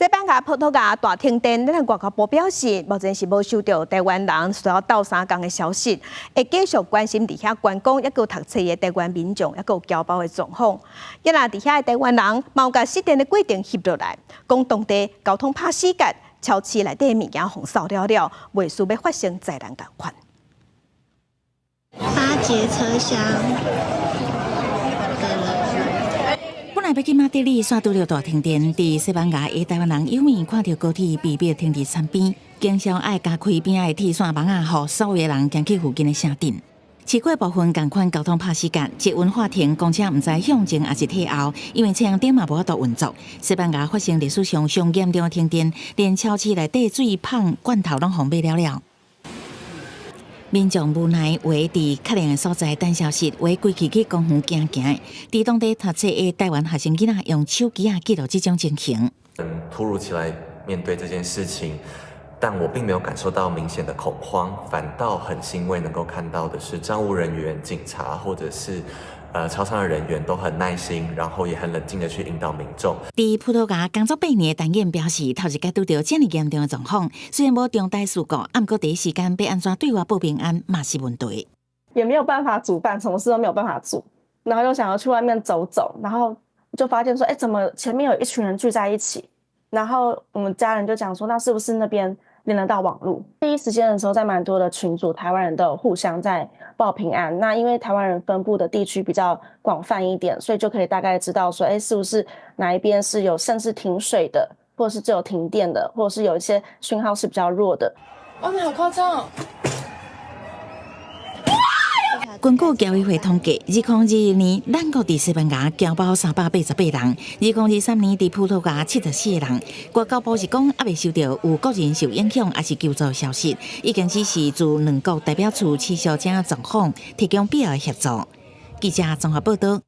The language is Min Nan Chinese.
西班牙、葡萄牙大停電，咱外交部表示，目前是無收到台灣人需要鬥相共的消息，會繼續關心佇遐觀光抑閣讀冊的台灣民眾，抑閣僑胞的狀況。抑若佇遐的台灣人，嘛有共失電的過程翕落來，講當地交通拍死結，超市內底物件予掃了了，袂輸欲發生災難仝款。 8節車廂。本來欲去馬德里，煞拄著大停電。佇西班牙的台灣人有面看著高鐵被迫停佇山邊，警消愛加開邊仔的鐵線網仔，予所有人行去附近的城鎮。市區部分仝款交通拍死結，捷運喊停，公車毋知向前抑是退後，因為太陽燈嘛無法度運作。西班牙發生歷史上上嚴重的停電，連超市內底水麭罐頭攏予買了了。民眾無奈圍佇較涼的所在等消息，有的規氣去公園行行。佇當地讀冊的台灣學生囡仔用手機仔記錄這種情形。突如其來面對這件事情，但我並沒有感受到明顯的恐慌，反倒很欣慰能夠看到的是，站務人員、警察或者是超商的人員都很耐心，然後也很冷靜的去引導民眾。佇葡萄牙工作8年的陳燕表示，頭一擺拄著這麼嚴重的狀況，雖然無重大事故，毋過第一時間欲按怎對外報平安嘛是問題。也沒有辦法煮飯，什麼事都沒有辦法做，然後又想要去外面走走，然後就發現說，哎，怎麼前面有一群人聚在一起？然後我們家人就講說，那是不是那邊連得到網路？第一時間的時候，在蠻多的群組，台灣人都有互相在報平安。那因為台灣人分布的地區比較廣泛一點，所以就可以大概知道說，哎，是不是哪一邊是有甚至停水的，或者是只有停電的，或者是有一些訊號是比較弱的。哇，你好誇張！根據僑委會統計，2021年咱國佇西班牙僑胞388人，2023年佇葡萄牙74個人。外交部是講，猶未收著有國人受影響，抑是求助消息，已經指示駐兩國代表處持續這狀況，提供必要的協助。記者綜合報道。